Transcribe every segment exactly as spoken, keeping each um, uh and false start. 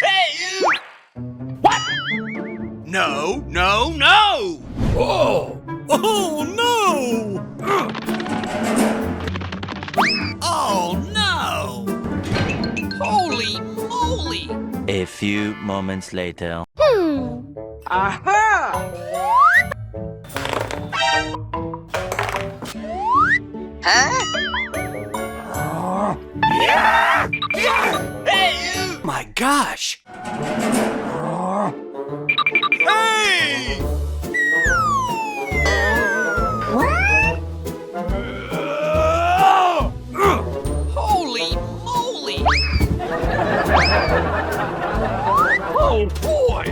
Hey, you! What? No, no, no! Oh! Oh, no! Oh, no! Holy moly! A few moments later. Hmm. Aha! Huh? Hey, you! My gosh! Hey! Holy moly! Oh, boy!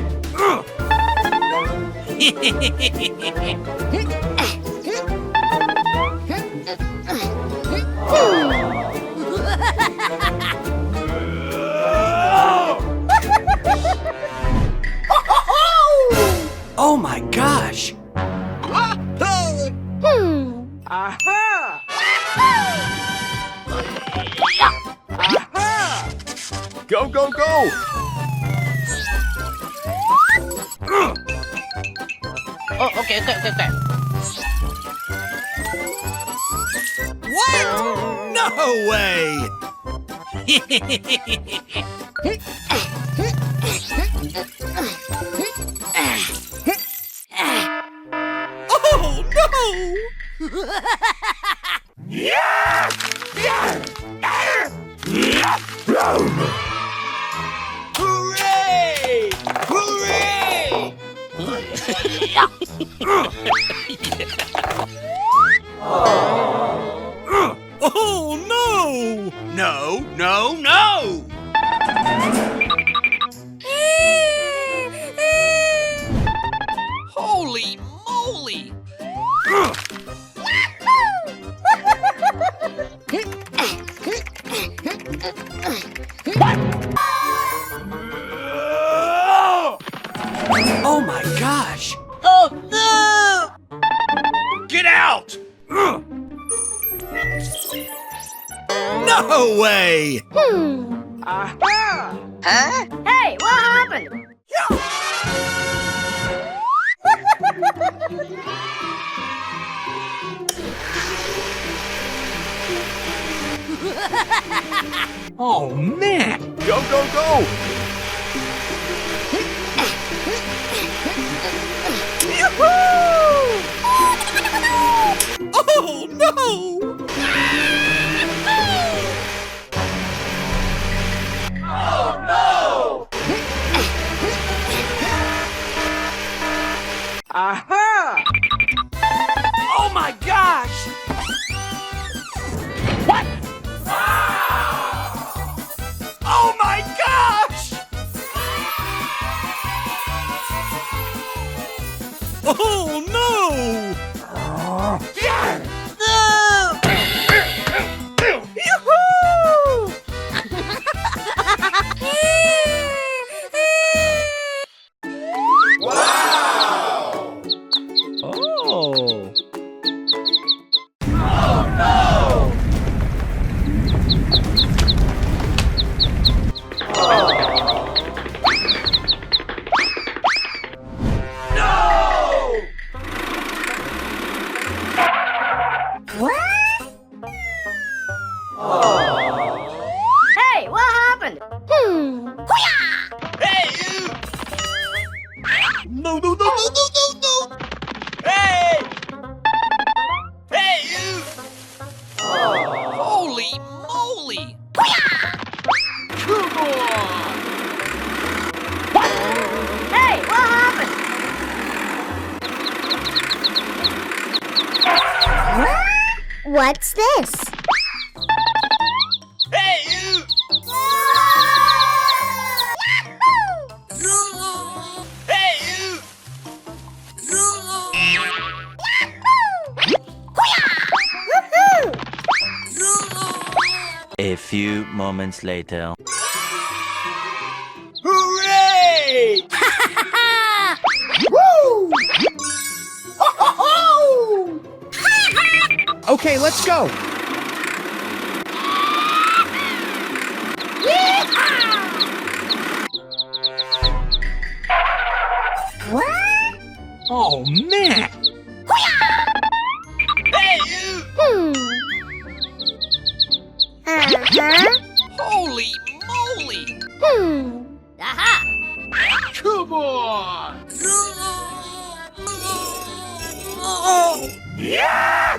Oh my gosh! Hmm. Aha! Aha! Go, go, go! Oh, okay, okay, okay, okay. What? No way! Oh, no! Hooray! Hooray! Oh, no! No, no, no! Holy moly! Oh my gosh! Oh no! Get out! No way! Hmm. Aha! Huh? Hey, what happened? Oh, man! Go, go, go! Yoo-hoo! Oh, no! Oh, no! Aha! Oh my gosh! What? Oh my gosh! Oh no! No! Yoo-hoo! Wow! Oh! Oh, no! Oh. No! What? Hey, what happened? Hmm. Hoo-yah! Hey, you! No, no, no! Hey! Hey, you! Holy moly! Hoo-yah! Come on! What? Hey, what happened? What's this? Hey, you! Hey, you! A few moments later. Hooray! Woo! Ho, ho, ho! Okay, let's go. Oh, man! Hmm. Uh-huh. Holy moly! Hmm. Aha! Come on! Yeah!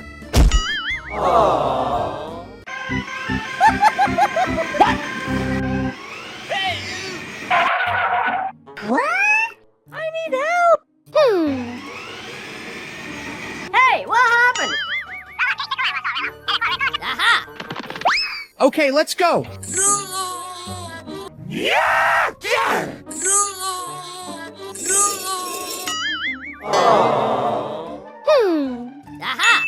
What? Hey, you! What? I need help! Hmm. Hey, what happened? Aha! Okay, let's go. Hmm. Aha!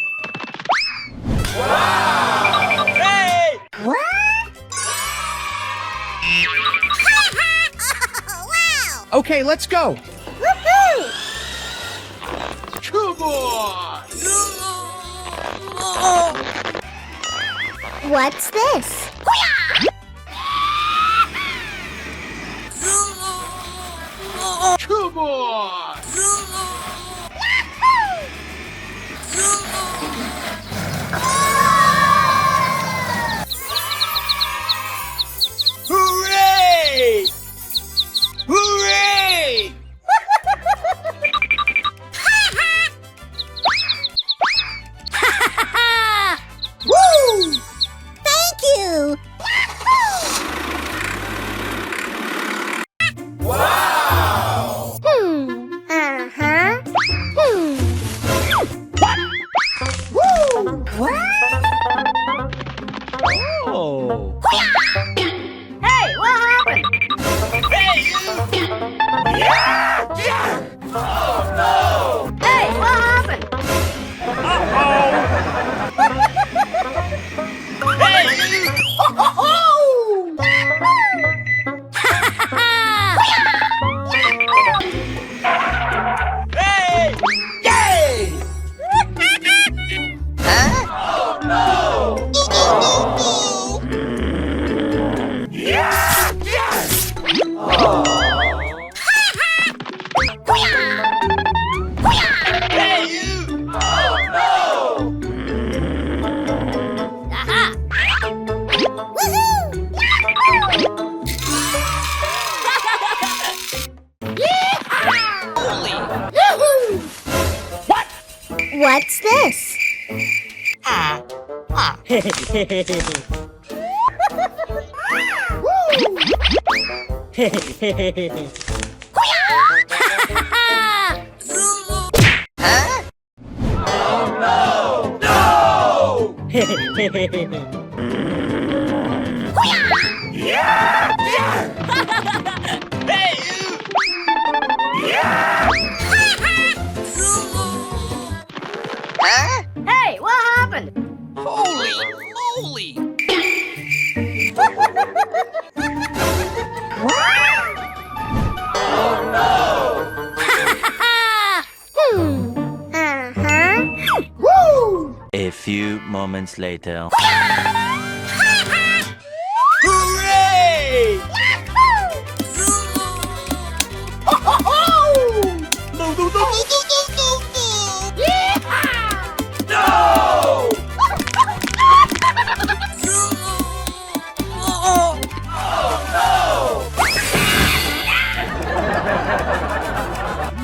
Wow! Hey! What? Wow! Okay, let's go. Woohoo! Come on! What's this? Come on! Hooray! Hooray! Woo! Thank you! Wow! Hmm. Uh-huh. Hmm. What? Woo! What? Oh. Hey, what happened? Hey, you! Yeah! Yeah! Oh, no! Hey, what happened? Uh-oh! Hey! Hey! Yay! Huh? Oh, no! Yeah! Yes! Oh. Hey, you! Oh, no! Aha! Woohoo! Yeehaw! Holy! Yahoo! What? What's this? Ah, ah. Huh? Oh, no! No! Yeah! Yeah! Hey, you! Yeah! Huh? Hey, what happened? Holy moly! Oh, no! Hmm. Uh-huh. Woo! A few moments later. Hooray! Ho, ho, ho! No, no, no, no, no, no, no, no! Yeehaw! No!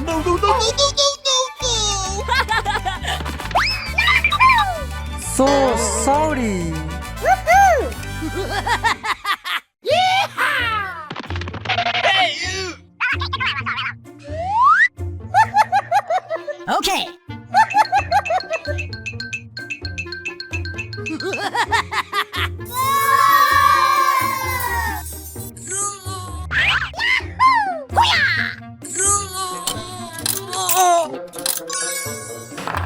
No, no, no, no, no, no, no! So sorry. Woohoo! Yeehaw! Hey, you! Okay.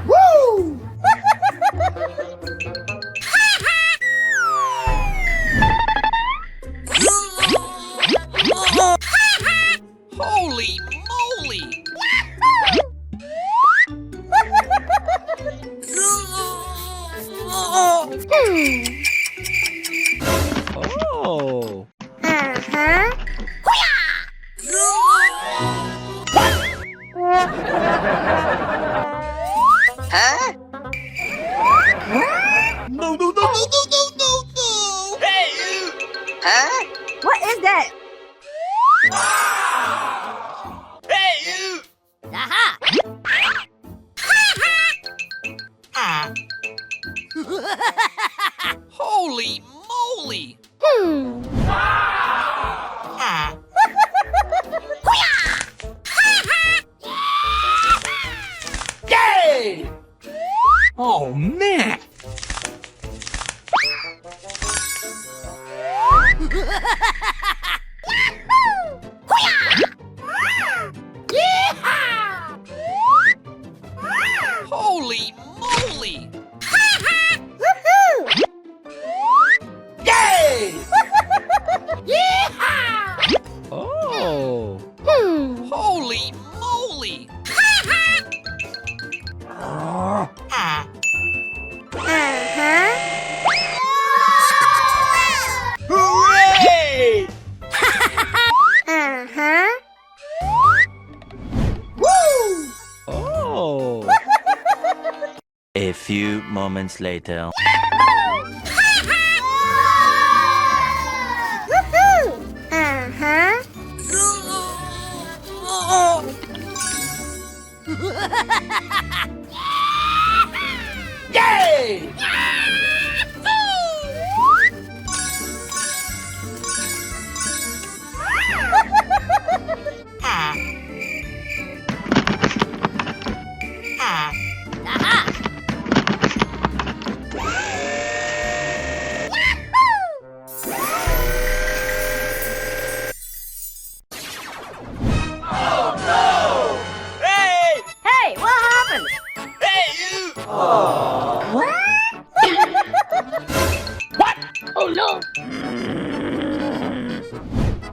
Woo! Holy moly! Oh. Uh-huh. Hoo-yah! Huh? No, no, no, no, no, no, no, no! Hey, you! Huh? What is that? Hey, you! Aha! Holy moly! Hmm. Yay! Oh, man! Holy moly! Woohoo! Yay! Yeehaw! Oh! Hmm. Holy moly! Uh-huh. Hooray! Uh-huh. Woo! Oh! A few moments later. Woohoo! Uh-huh. Yay! Hey! Hey, what happened? Hey, you! What? What? Oh, no!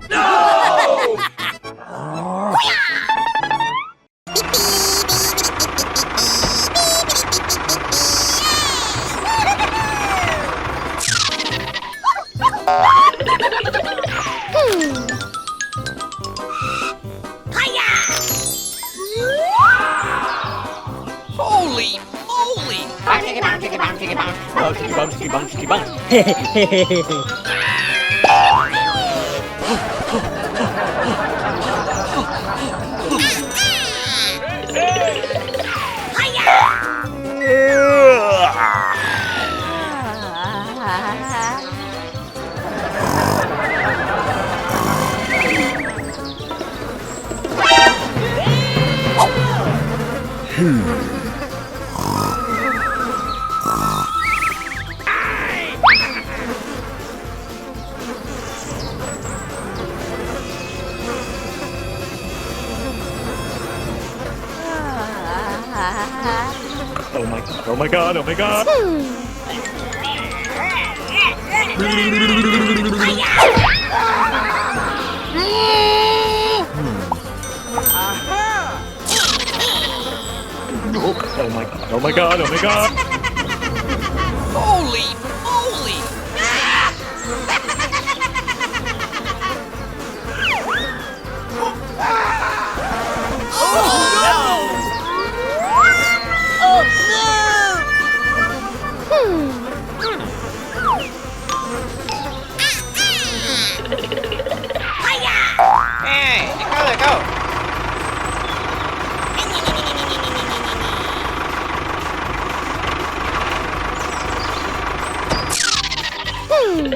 No! Holy moly! Bang, chicka, bang, chicka, bang, chicka, bang. Bang, chicka, bang, chicka, bang, chicka, bang. Oh my God, oh my God, oh my God. Oh my God, oh my God, oh my God. Holy moly! Oh, no! Oh, no! Hmm. Hey, let go, let go. Hmm.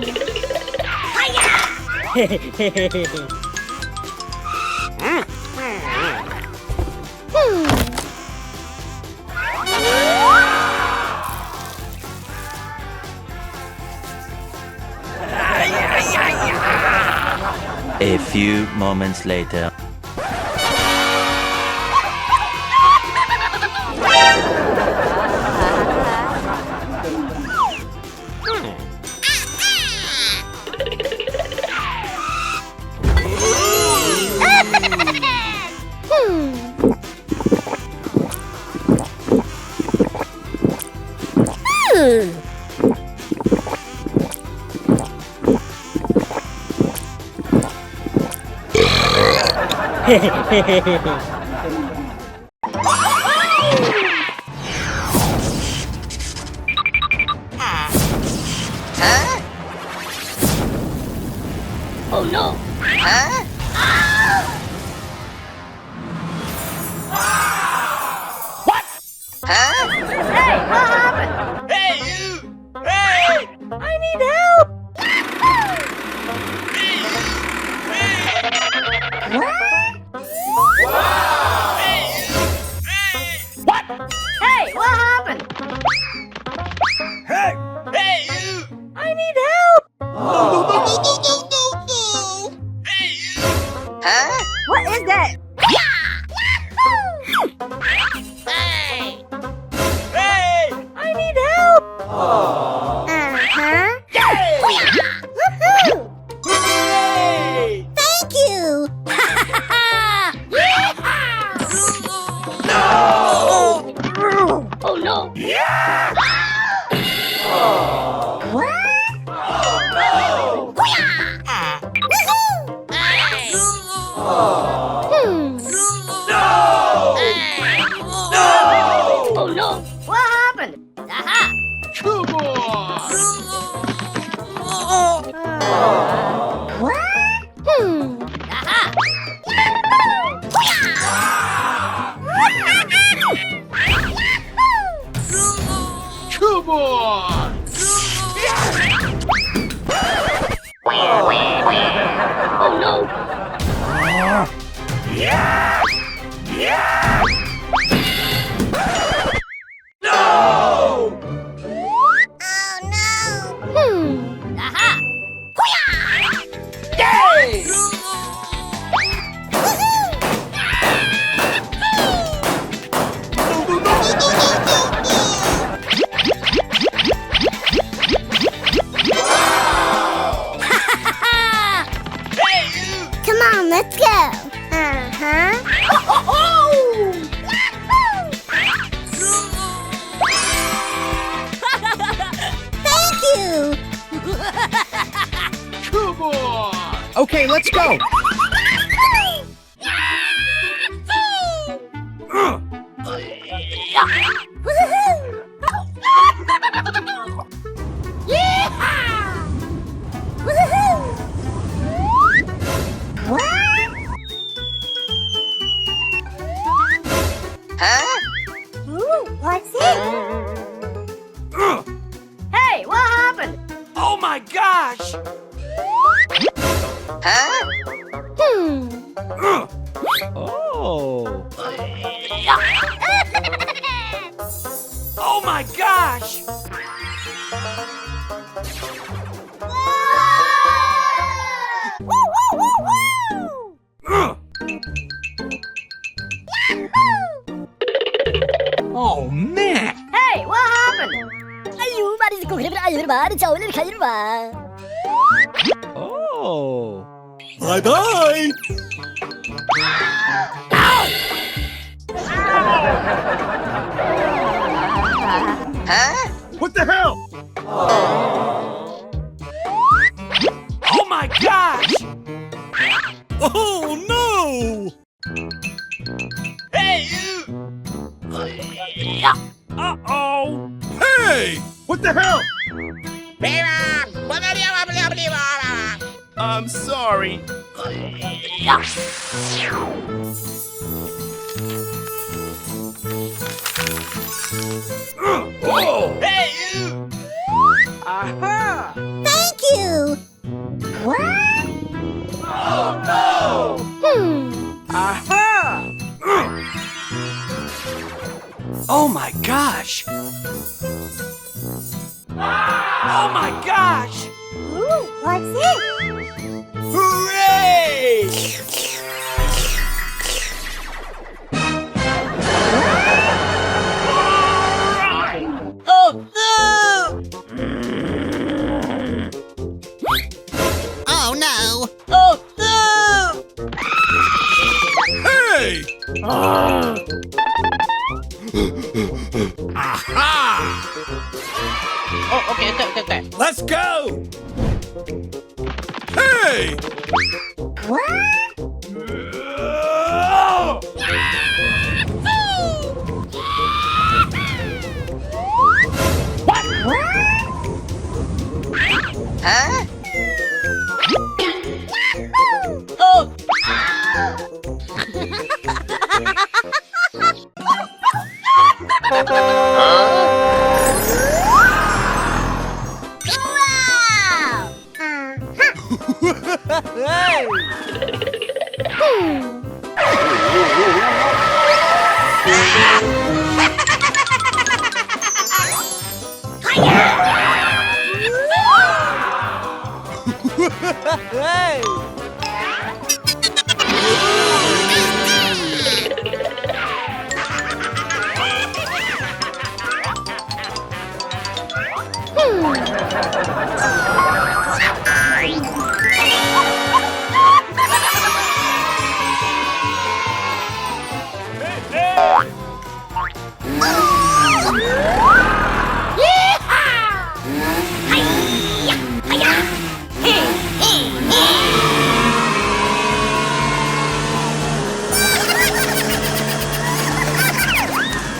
A few moments later. Oh no! Huh? What? Huh? Hey, what happened? Hey, you! Hey! I need help! Hey, you! Hey! What? Hey, you! Hey! What? Hey, what happened? Hey! Hey, you! I need help! No, no, no, no, no, no, no! Hey, you! Huh? What is that? Hey! Hey! I need help! Uh-huh. Yay! Woohoo! Yay! Thank you! No! Oh no! What? Oh no! Woohoo! Hmm. No! No! Oh no! What happened? Aha! Come on! What? Hmm. Aha! Come on! Oh no! Yeah! Yeah! No! Oh no! Hmm. Aha! Hoo-yah! Yay! Woohoo! Hey, you! Come on, let's go. Uh-huh. Thank you. Come on. Okay, let's go. Woohoo! Yeehaw! Woohoo! What? Huh? Ooh, what's it? Hey, what happened? Oh my gosh! Huh? Hmm. Oh. Oh my gosh! Woo, woo, woo, woo! Oh, man! Hey, what happened? Oh. Bye-bye! Huh? What the hell? Oh my gosh! Oh no! Hey, you! Uh-oh! Hey! What the hell? I'm sorry. Oh! Hey, you! Aha! Thank you! What? Oh, no! Hmm. Aha! Oh my gosh! Oh my gosh! Ooh, what's it? Hooray! Oh, no! Oh no! Oh no! Hey! Aha! Oh, okay, okay, okay, okay. Let's go! Hey! What? What? What? Huh?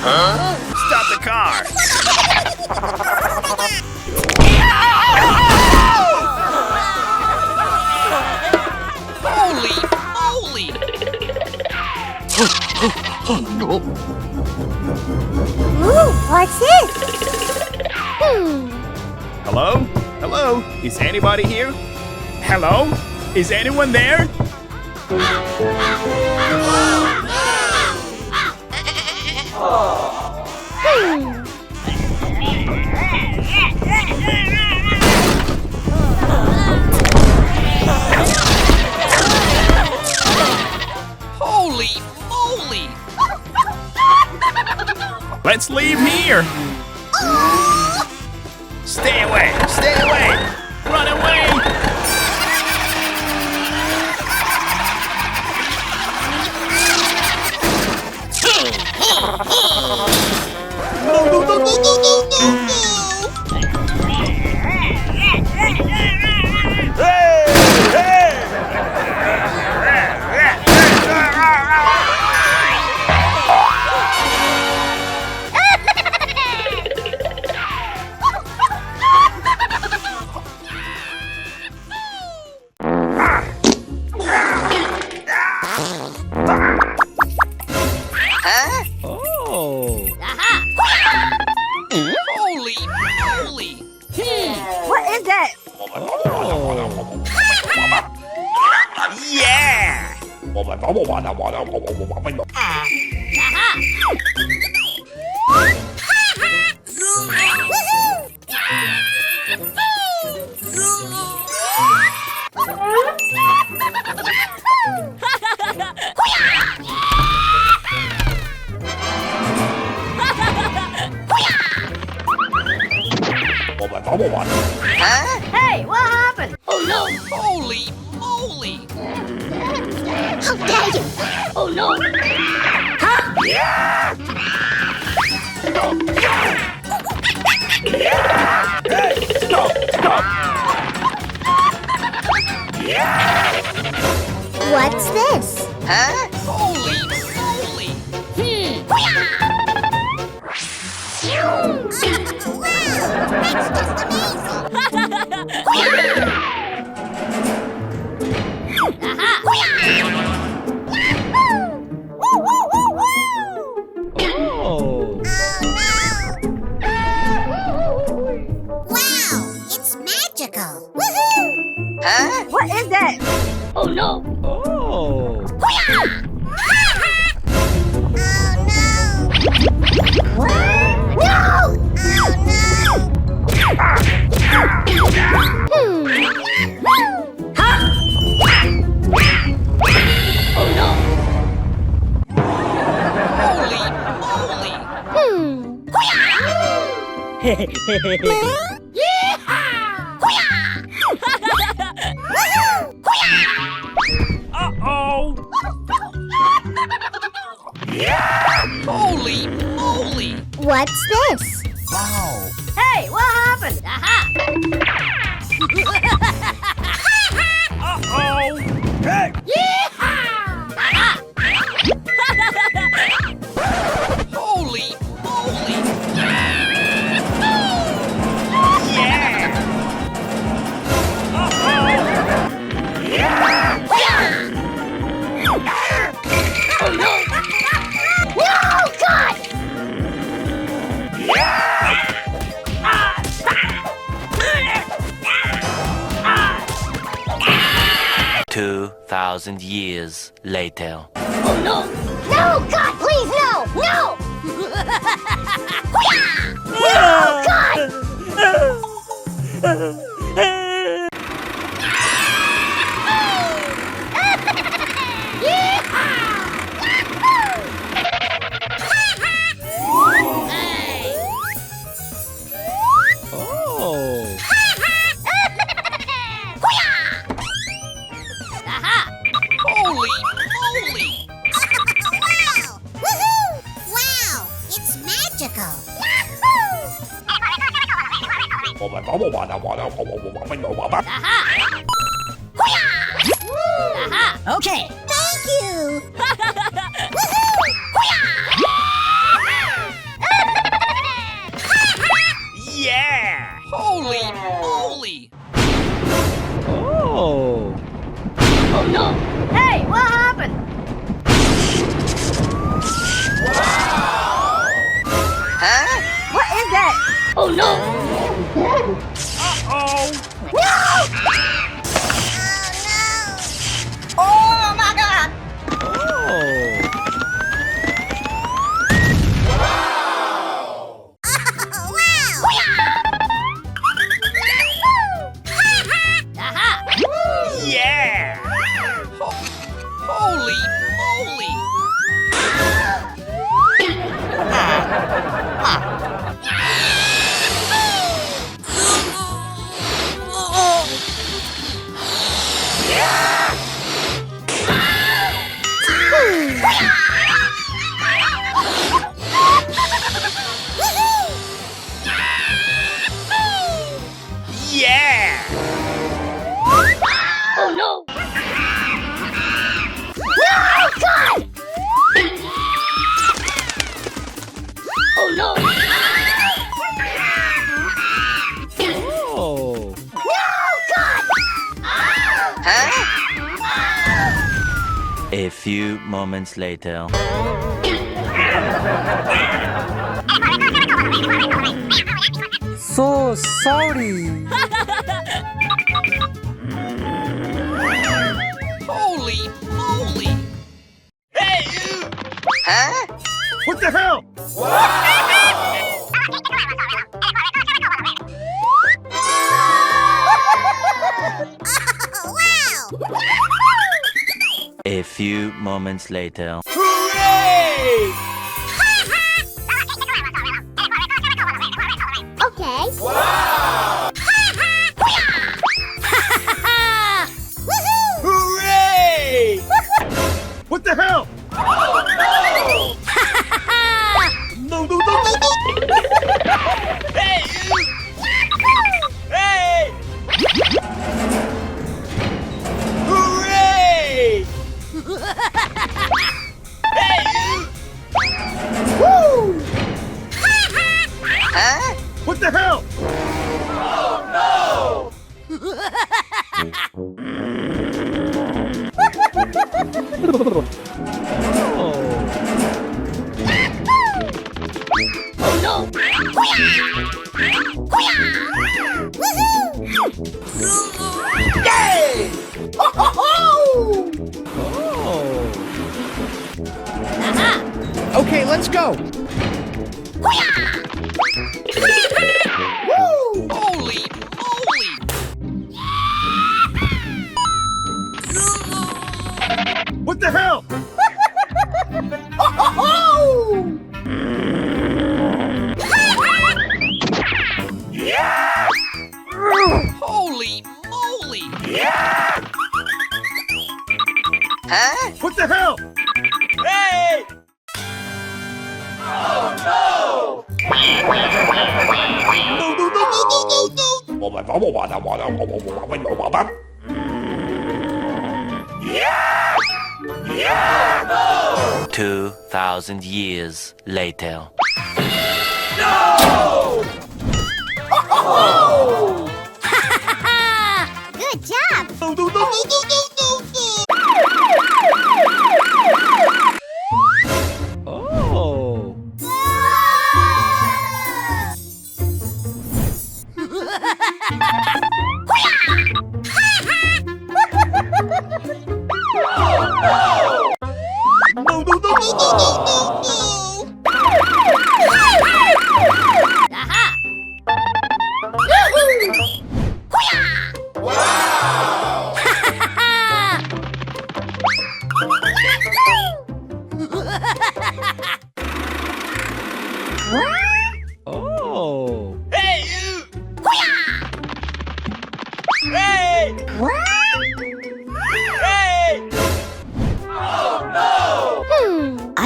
Huh? Stop the car! Holy moly! Ooh, what's this? Hmm. Hello? Hello? Is anybody here? Hello? Is anyone there? Hmm. Holy moly! Let's leave here! Stay away! Stay away! Run away! Huh? Oh. Aha. Holy moly! Hmm. What is that? Oh. Yeah! Aha. Woohoo! Huh? Hey, what happened? Oh no! Holy moly! How dare you! Oh no! Huh? Hey, stop, stop! What's this? Huh? Holy moly! Hmm. Wow! That's just amazing! Aha! Woo, woo, woo, woo! Oh. Oh, no! Wow, it's magical! Woohoo! Huh? What is that? Oh, no! Oh. Hoo-yah! Oh, no! What? No! Oh, no! Hmm. Huh? Oh, no! Holy moly! Hmm. Yeehaw! Hoo-yah! Woohoo! Hoo-yah! Uh-oh! Holy moly! What's this? Wow! Hey, what happened? Aha! Uh-oh! Hey! Yeehaw! Aha! Holy moly! Yeah! Uh-oh! Yeah! Oh, no! No, God! Yeah! Ah! thousand years later. Oh no! No, God, please, no! No! No, God! Oh. Aha! Holy moly! Wow! Woohoo! Wow! It's magical! Yahoo! Aha! Hoo-yah! Aha! Okay. Thank you! Woohoo! Yeah! Holy moly! Oh. Oh no! Hey, what happened? Huh? What is that? Oh no! Uh-oh! No! Oh no! Oh my God! Oh. Wow! Aha! Yeah! Ho-, holy moly! Yeah! Oh no! No, God! Oh no! Oh. No, God! Huh? A few moments later. So sorry. Holy moly! Hey, you! Huh? What the hell? Wow! A few moments later. Hooray! Okay. Wow! Woohoo! Hooray! What the hell? Oh, no! No, no, no, no, no! Hey, you! Hey! Hooray! Hey, you! Woo! Huh? What the hell? Oh, no! Oh no! Yay! Oh! Aha! Okay, let's go! Woo! Holy moly! What the hell? Holy moly! Huh? What the hell? Hey! Oh, no! No, no, no, no, no, no, no! Yeah! Yeah, no! Two thousand years later. No! Good job! Oh.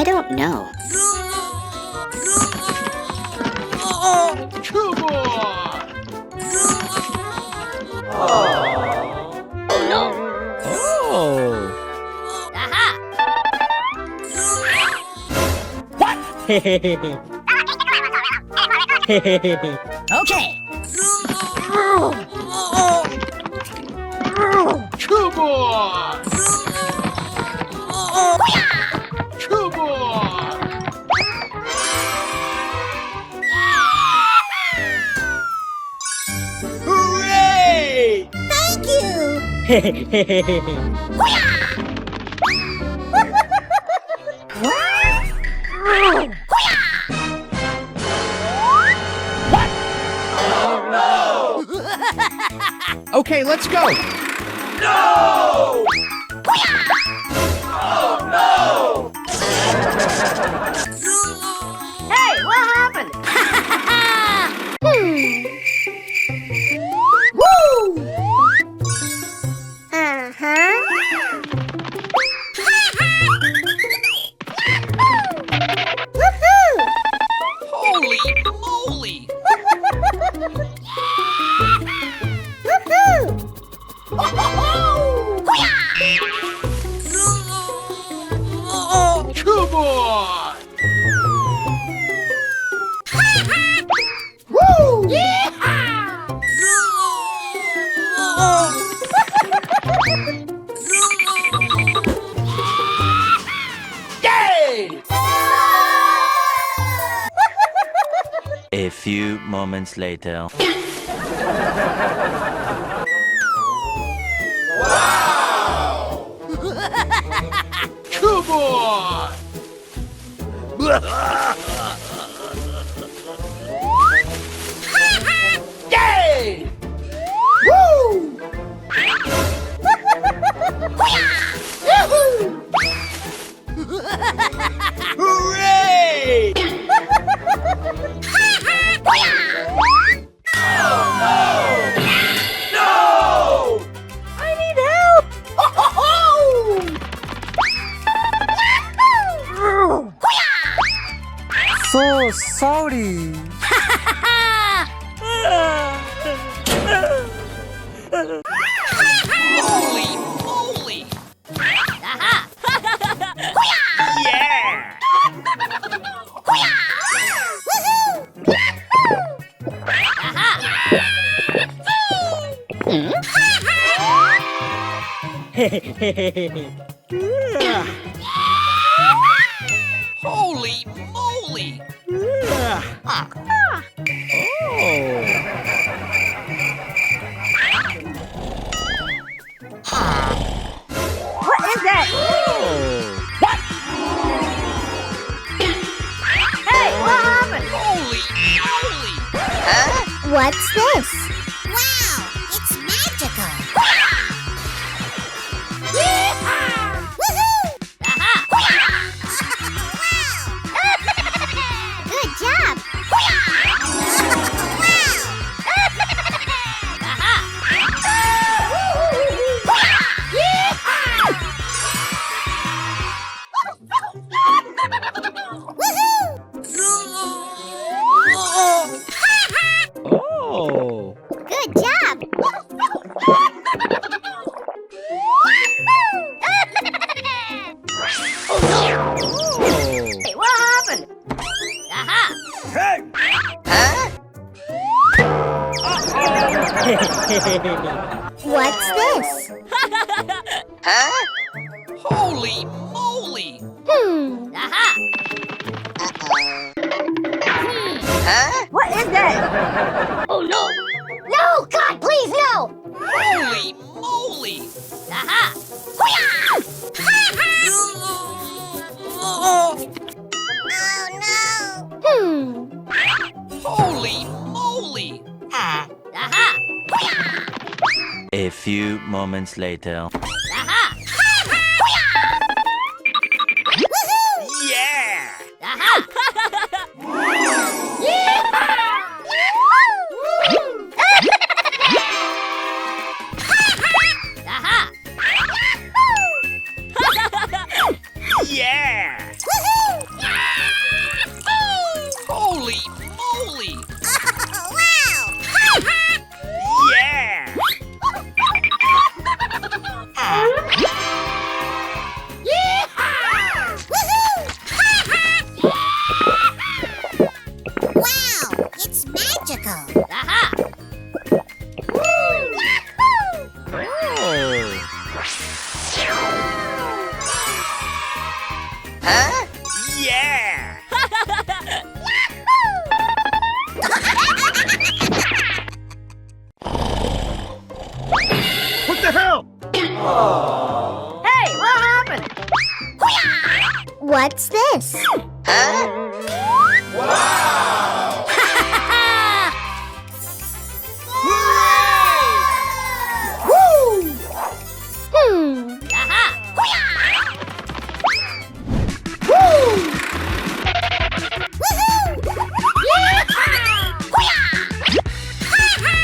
don't know. Come on! Oh. Aha! What? Okay. Come on! Come on! Hooray! Thank you! What? Oh, no! Okay, let's go! No! Oh, no! Hey, what happened? Hmm. Woo! Uh-huh. Woohoo! Holy moly! Woohoo! Come on! Woo! Yeehaw! Yay! A few moments later. Wow! Come on! Yay! Woo! Yahoo! Hooray! Oh, no! No! I need help! So sorry. Holy moly! Aha! Yeah! Woohoo! Aha! Holy moly! Oh. What is that? Oh. What? Hey, what happened? Holy moly! Huh? What's this? Wow, it's magical! Yeehaw! Woohoo! Aha! Wow! Good job! Wow! Aha! Yeehaw! Woohoo! Oh! Good job! Oh, no! Hey, what happened? Aha! Hey! Huh? What's this? Huh? Holy moly! Hmm. Aha! Uh-oh. Hmm. Huh? What is that? Oh, no! No! God, please, no! Holy moly! Aha! Hoo-yah! Oh, no! Hmm. Holy moly! Ah. Aha! A few moments later. Aha! Yeah! Aha! Aha! Yeah! Huh? Yeah! What the hell? Hey, what happened? What's this? Huh? Wow! Hooray! Woo! Hmm. Aha! Hoo-yah! Woo! Woohoo! Yee-haw! Hoo-yah! Ha-ha!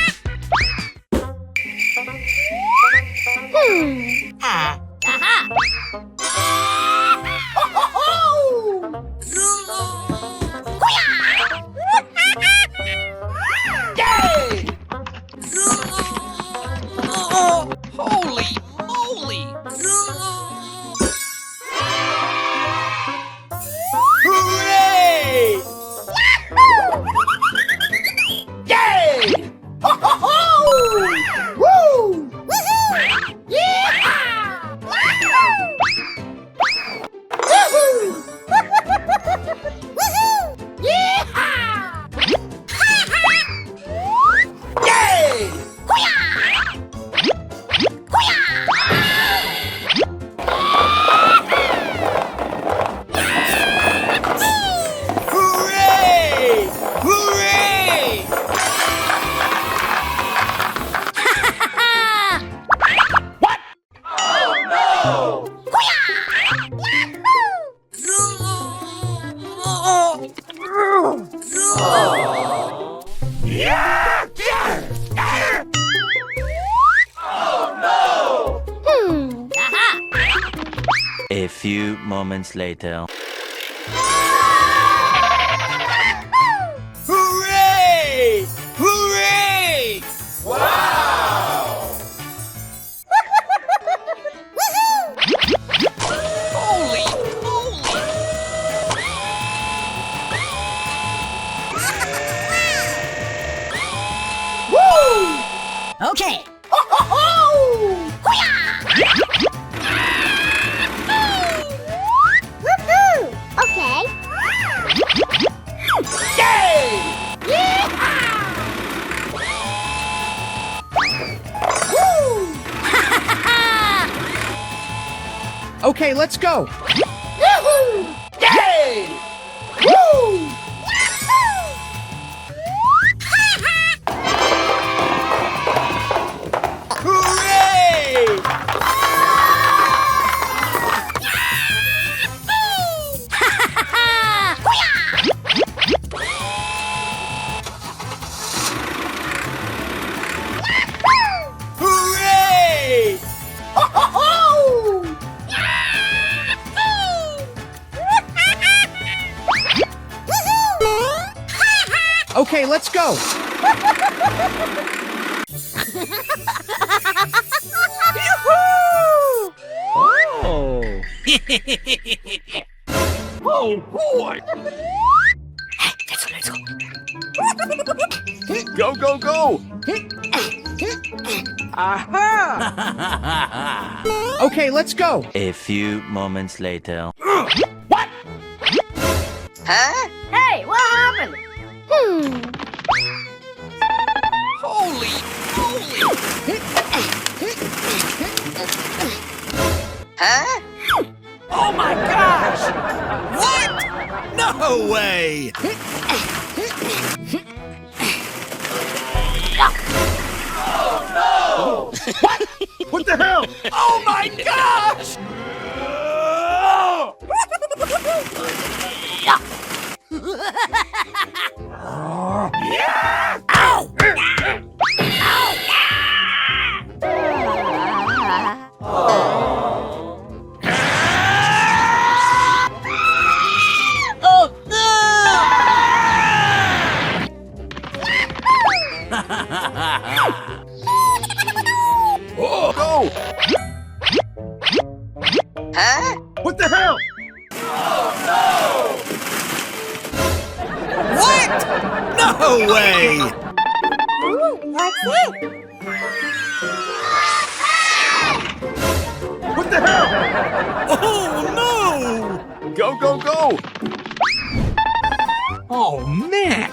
Hmm. Ah. Aha! Ho-ho-ho! Hoo-yah! Yay! Holy moly! Hooray! Yay! Ho, ho, ho! Woo! Woohoo! Yeehaw! Woohoo! Woohoo! Yeehaw! Yay! Hoo-yah! Hoo-yah! Hooray! Hooray! What? Oh, no! Hoo-yah! Yahoo! A few moments later. Hooray! Hooray! Wow! Holy moly! Woo! Okay. Ho, ho, ho! Hoo-yah! Woohoo! Okay. Yay! Yeehaw! Woo! Okay, let's go. Yahoo! Yay! Woo! Yahoo! Hooray! Hooray! Ho, ho, ho! Okay, let's go. Yoo-hoo! Oh. Oh, boy! Go, go, go! Aha! Okay, let's go. A few moments later. What? Huh? Hey, what happened? Hmm. Holy moly! Huh? Oh my gosh! What? No way! Oh no! What? What the hell? Oh my gosh! Oh, no! Huh? What the hell? Oh, no! What? No way! Ooh, what's it? What the hell? Oh, no! Go Go, go, go! Oh, man!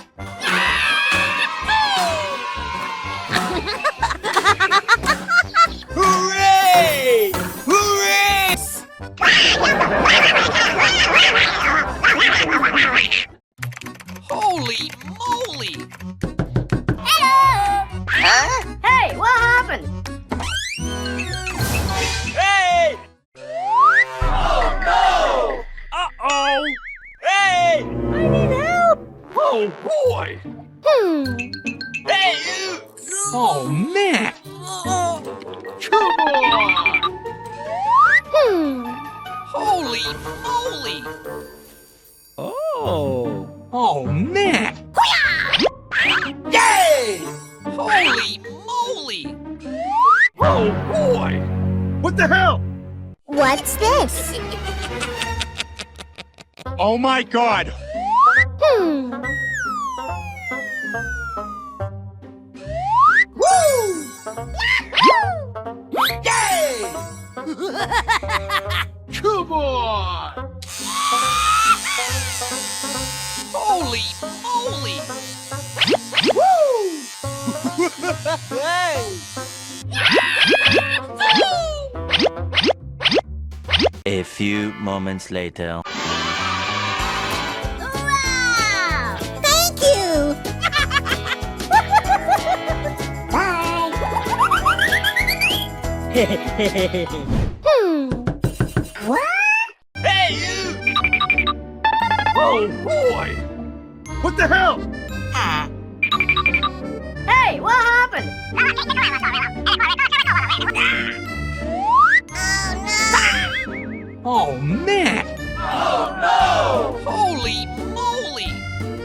Hooray! Hooray! Holy moly! Hello! Huh? Hey, what happened? Hey! Oh, no! Uh-oh! Hey! I need help! Oh, boy! Hmm. Hey, you! Oh, man! Come on! Hmm. Holy moly! Oh. Oh, man. Yay! Holy moly! Oh, boy! What the hell? What's this? Oh my God! Hmm. Woo! Yay! Come on! Holy moly! Woo! Hey! A few moments later. Wow! Thank you! Bye! Hmm. What? Hey, you! Oh, boy! What the hell? Hey, what happened? Oh, no! Oh, man! Oh, no! Holy moly!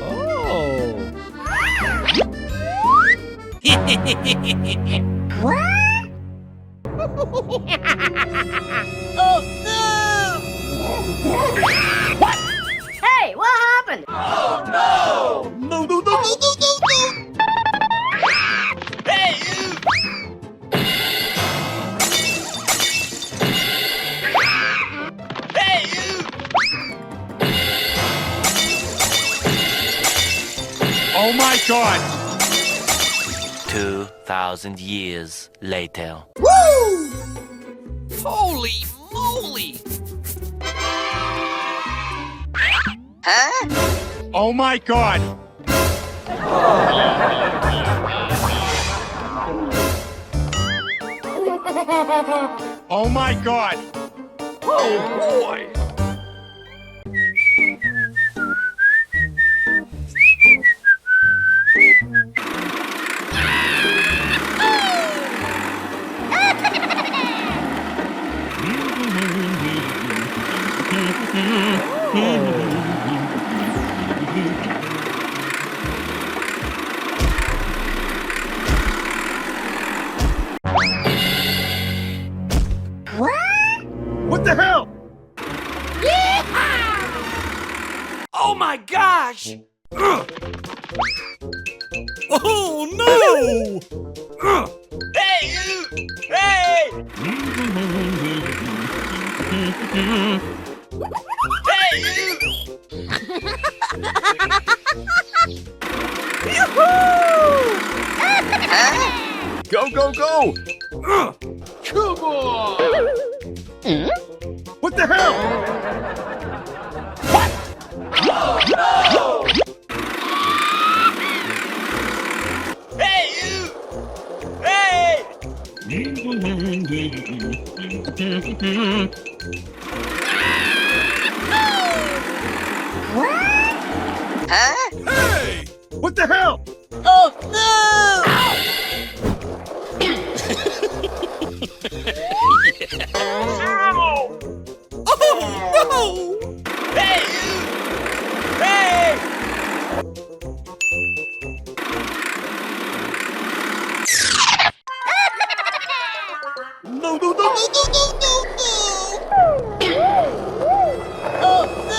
Oh! What? Oh, no! What? Hey, what happened? Oh, no! No, no, no, no, no, no, no! Hey, you! Hey, you! Oh my God! Two thousand years later. Woo! Holy moly! Huh? Oh my God! Oh my God! Oh boy! What? What the hell? Yeehaw! Oh my gosh! Oh no! Hey, you! Hey! Hey, you! Yoo-hoo! Go, go, go! Come on! What the hell? What? Oh, no! Hey, you! Hey! What? Huh? Hey! What the hell? Oh, no! Ow! Oh, no! Hey! Hey! No, no, no! Oh, no!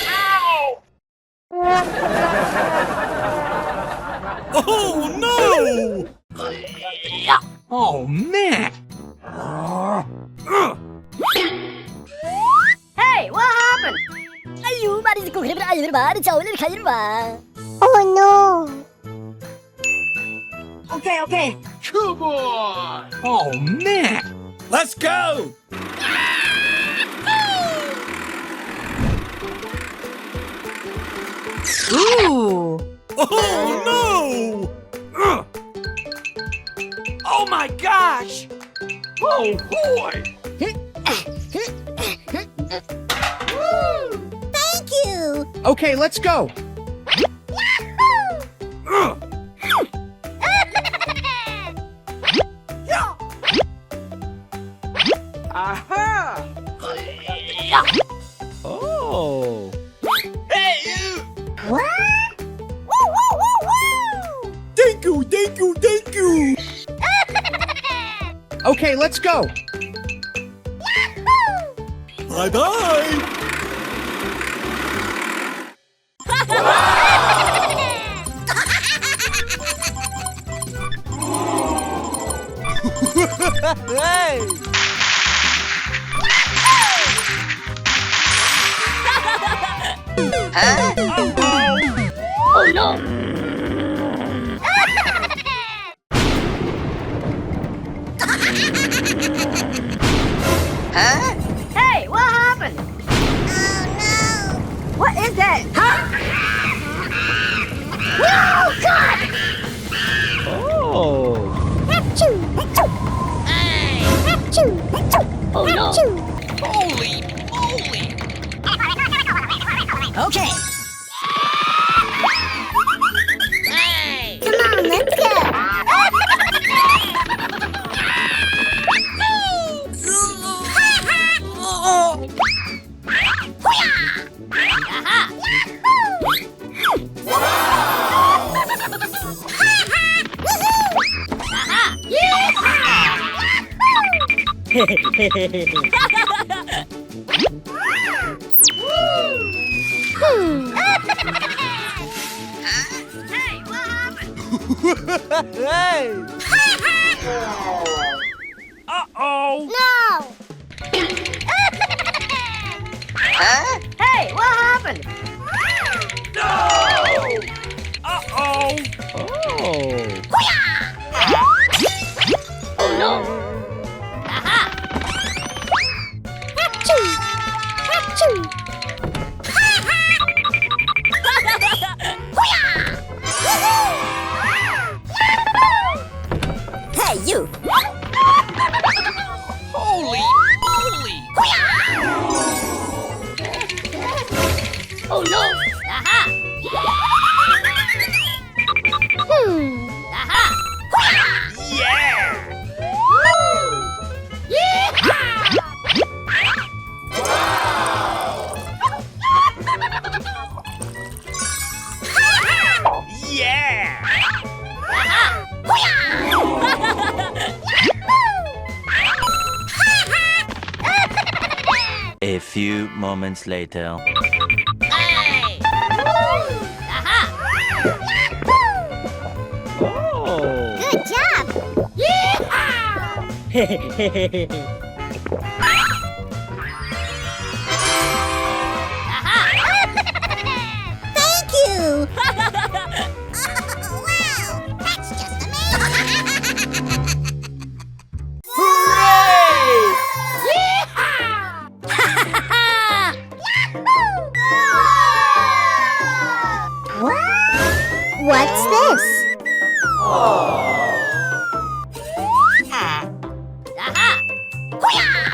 Ow! Oh, no! Oh, man! Oh no. Okay, okay. Come on. Oh, man. Let's go. Ooh. Oh, no. Oh, my gosh. Oh, boy. Thank you. Okay, let's go. Aha. Oh. Hey, you. What? Woo, woo, woo, woo. Thank you, thank you, thank you. Okay, let's go. Bye-bye. Hey. Huh? Oh, no. Huh? Hey, what happened? Oh, no. What is that? Huh? No, God! Oh. Achoo! Achoo! Hey! Achoo! Achoo! Oh, no. Achoo! Holy moly! Okay. Hey! Come on, let's go! Aha! Aha! Hmm. Hey, what happened? Hey! Uh-oh! No! Huh? Hey, what happened? No! Uh-oh! Oh. Oh, no! Aha! Achoo! Achoo! Hey, you! Holy moly! Oh, no! Aha! Hmm. Aha! Yeah! Woo! Yeehaw! Wow! Yeah! Aha! Hoo-yah! A few moments later. Hey! Woo! Aha! Oh! Good job! Yeehaw! Aha! Thank you! Oh, wow! That's just amazing! Hooray! Yeehaw! What's this? Aha! Hoo-yah!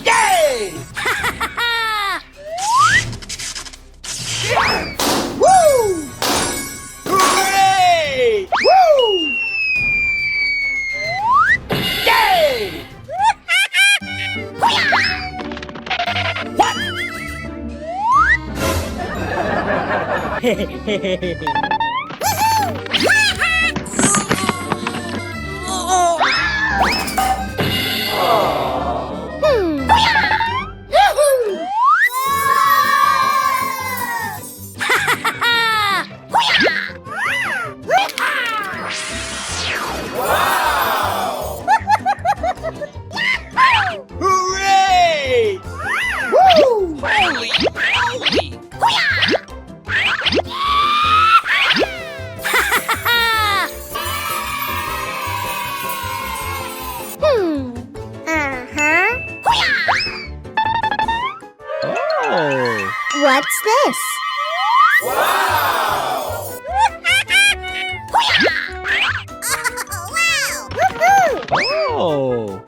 Yay! Woo! Hooray! Woo! Yay! What? Hmm. What's this? Wow! Woohoo!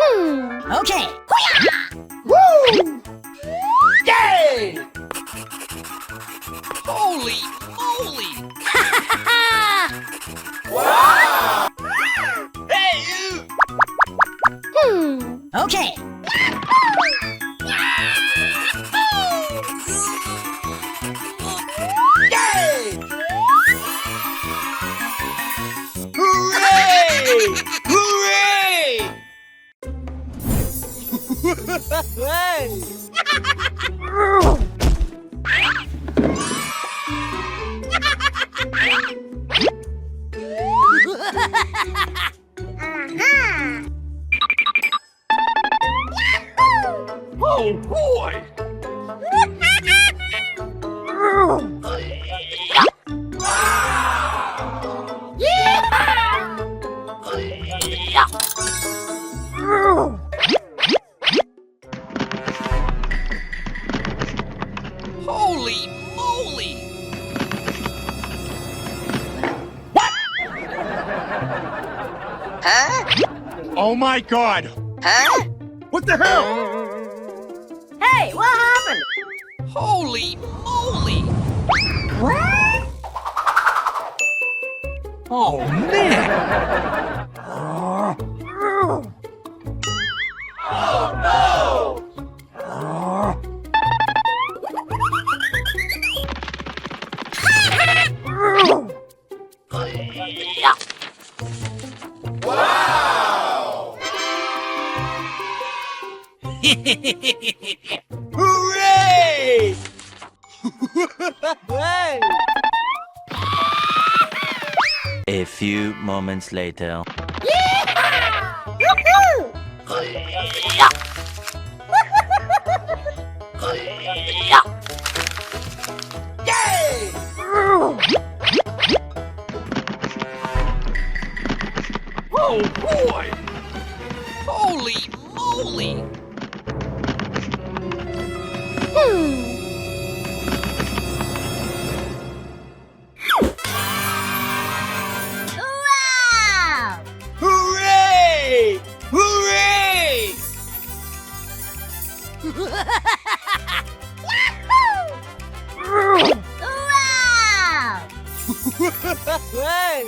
Hmm. Okay. Woo! Yay! Holy moly! Wow! Hey, you! Hmm. Okay. Yay! Hooray! Hooray! Oh, boy! Holy moly! What? Huh? Oh my God! Huh? What the hell? Hey, what happened? Holy moly! What? Oh, man! Oh, no! Wow! Hooray! A few moments later. Yay! Oh, boy! Holy moly! Hmm. Wow! Hooray! Hooray! Yahoo! Wow! Hey!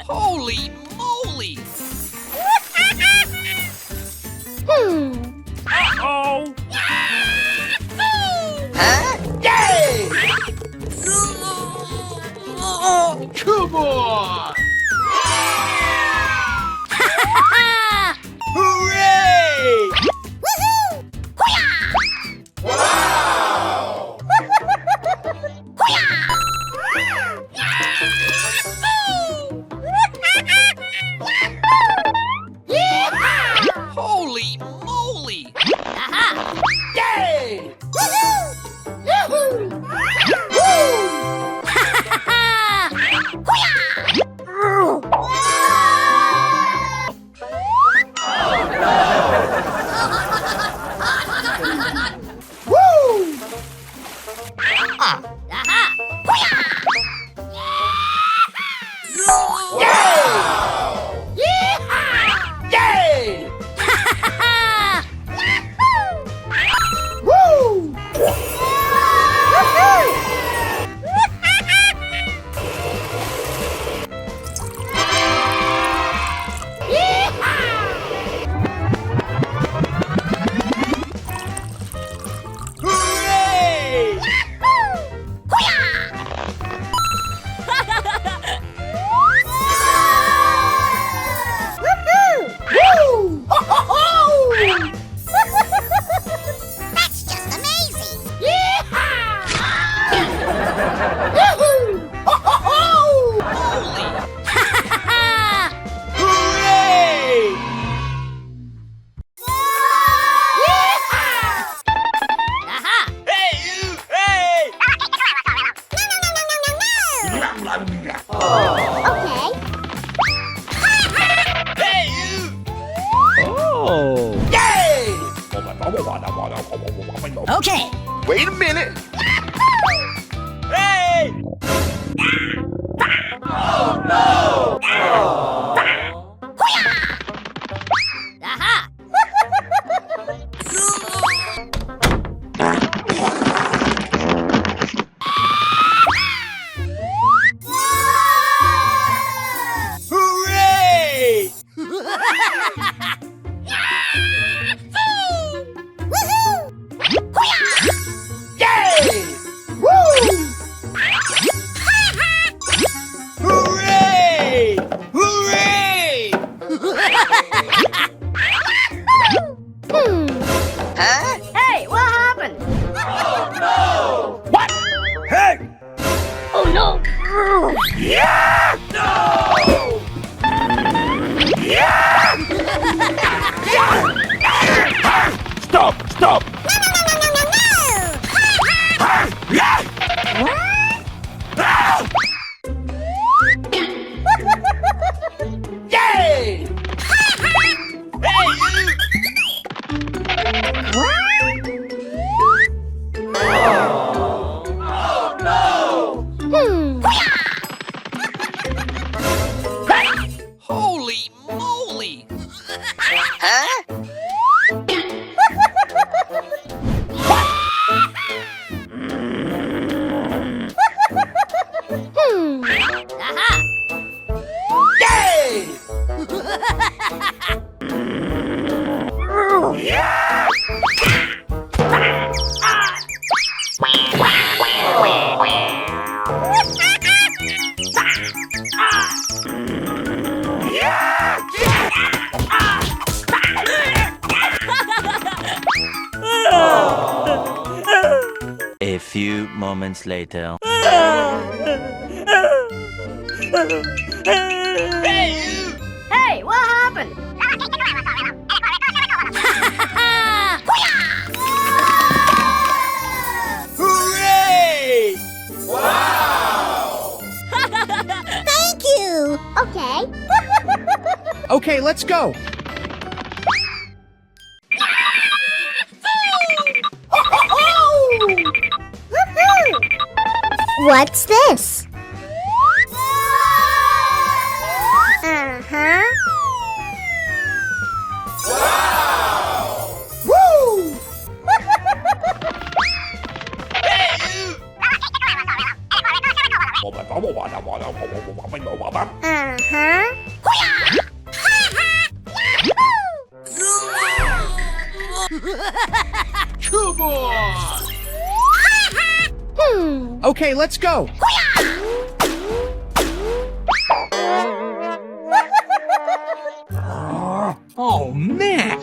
Holy moly! Hmm. Okay. Wait a minute. Hey! Aha! Hooray! Yay! Woo! Hooray! Hooray! Hmm. Huh? Hey, what happened? Oh, no! What? Hey! Oh, no! Yeah! No! Yeah! Stop! Stop! No, no, no, no, no, no, no! Yay! Hey! Oh, no! Hmm. Holy moly! Huh? Hmm. Aha! Yay! A few moments later. Hey, what happened? Hooray! Wow! Thank you. Okay. Okay, let's go. What's this? Uh-huh. Wow! Woo! Uh-huh. Come on! Hmm. Okay, let's go. Oh, man.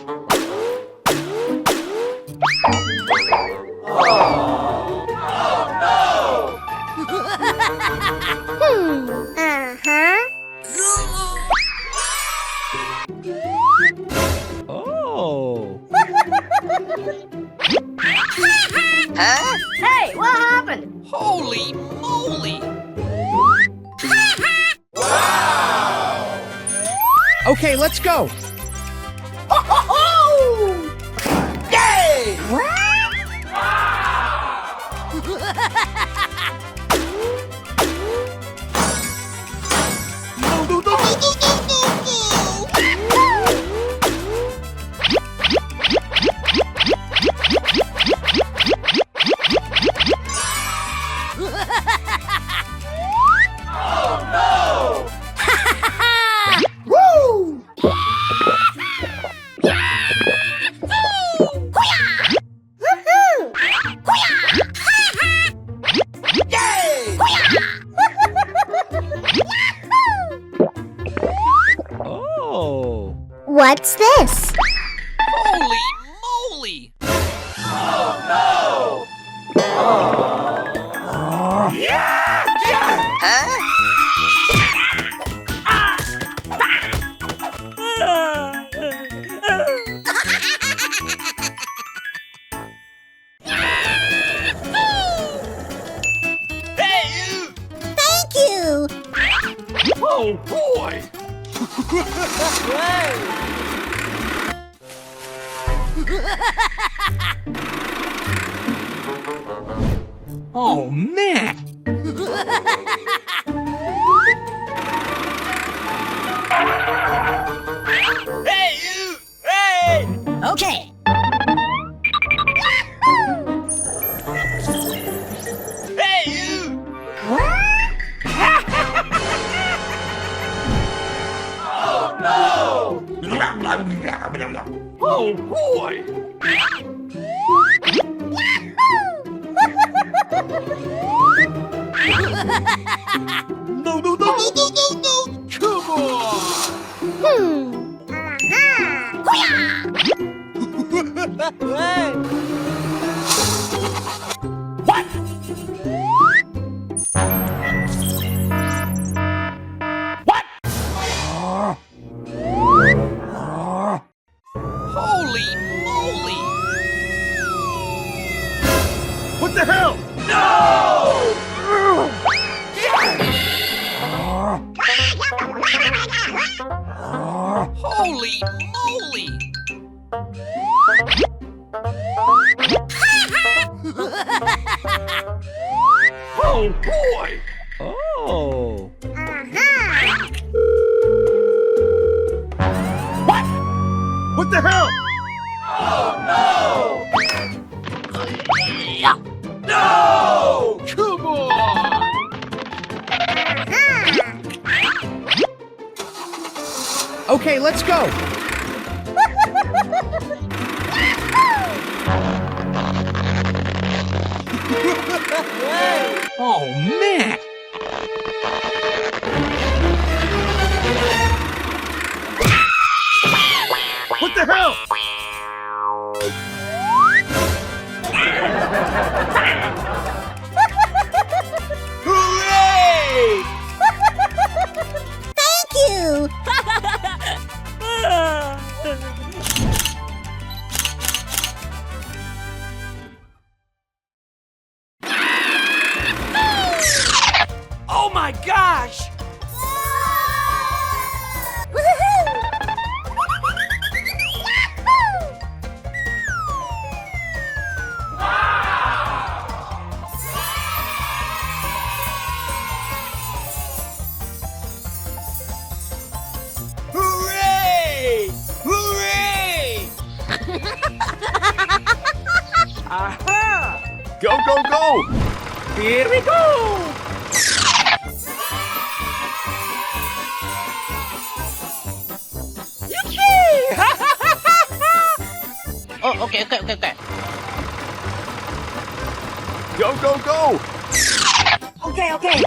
Hmm. Uh-huh. Oh. Huh? Hey, what happened? Holy moly! Wow! Okay, let's go. Ho, ho, ho! Yay! Wow! Woo! Woohoo! Yay! Oh. What's this? Holy moly! Oh, no! Huh? Hey! Thank you! Oh, boy! Oh, man! Hey, you! Hey! Okay. Hey, you! Oh, no! Oh, boy! No, no, no, no, no, no, no! Come on! Hmm. Aha! Hoo-yah! Hey! What? What? Holy moly! What the hell? No! Holy moly! Oh, boy! Oh. Aha! What? What the hell? Oh, no! No! Come on! Aha! Okay, let's go. Oh, man. What the hell? Hooray! Thank you! Oh my gosh! Hooray! Hooray! Aha! Go, go, go! Here we go! Yippee! Oh, okay, okay, okay, okay. Go, go, go! Okay, okay.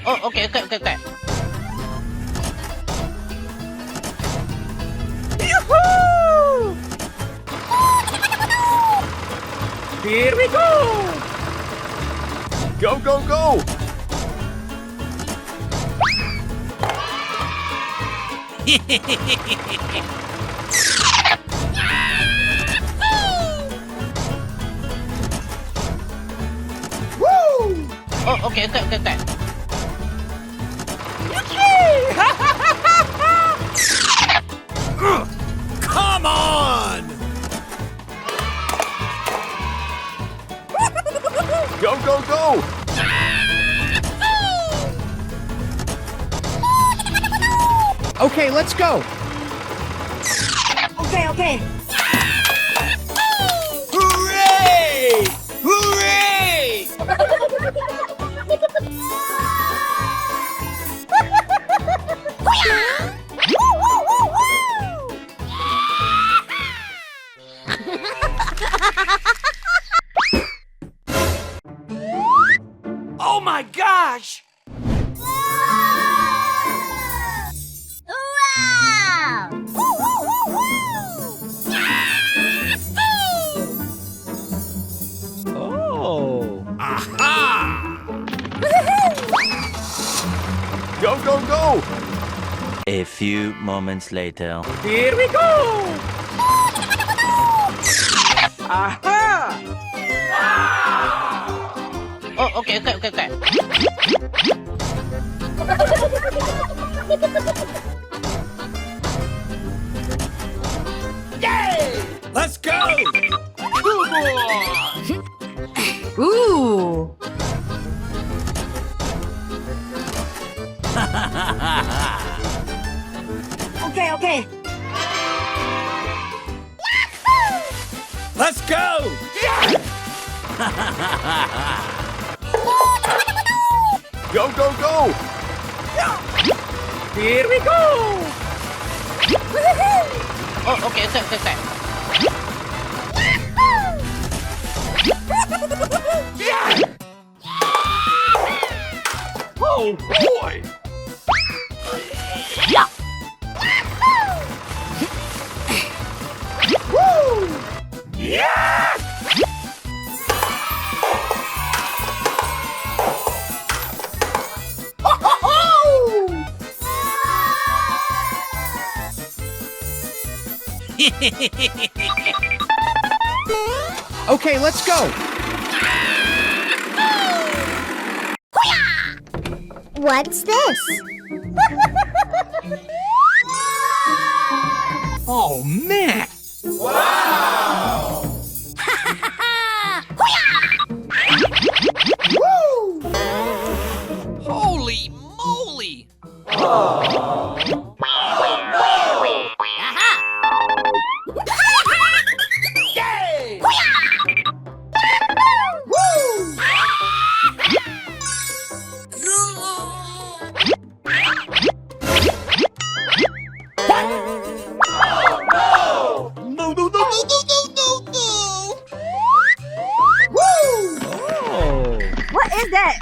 Oh, okay, okay, okay, okay. Yoo-hoo! Here we go! Go, go, go! Woo! Oh, okay, okay, okay, okay. Come on! Go, go, go! Okay, let's go! Okay, okay. Hooray! Hooray! Oh my gosh! Wow! Oh! Aha! Go, go, go! A few moments later. Here we go! Aha! Oh, okay, okay, okay, okay. Yay! Let's go! Ooh! Okay, okay. Let's go! Go, go, go! Here we go! Oh, okay, sir, sir, sir. Oh, boy! Woo! Yeah! Okay, let's go. What's this? Oh, man. Wow! Woo! Holy moly! Aha! Yay! Woo! What? Oh, no! No, no, no! Woo! Oh. What is that?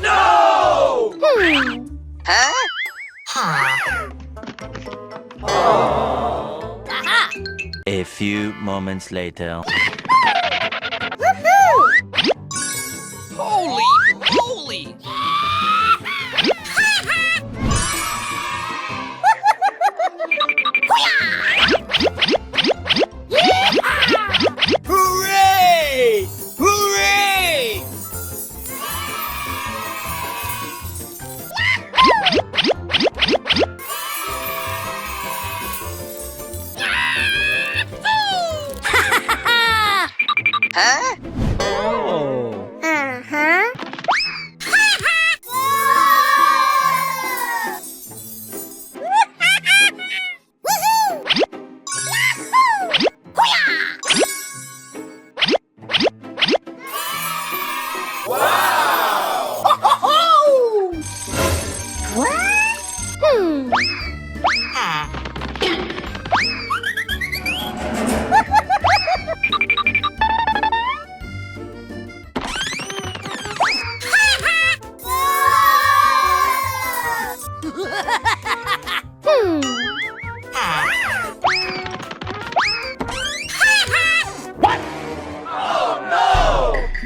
No! Hmm. Huh? Huh. Aha! A few moments later. Woohoo! Holy moly! Hooray! Hooray! Huh? Oh. Uh-huh. Woohoo! Yahoo! Hoo-yah! Wow! Ho, ho, ho! What? Hmm. Ah. Hmm. What? Oh, no!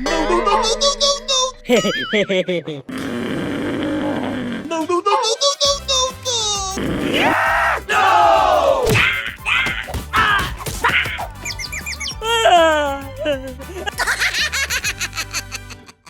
No, no, no, no, no, no, no! No, no, no, no, no, no, no, no! Yeah!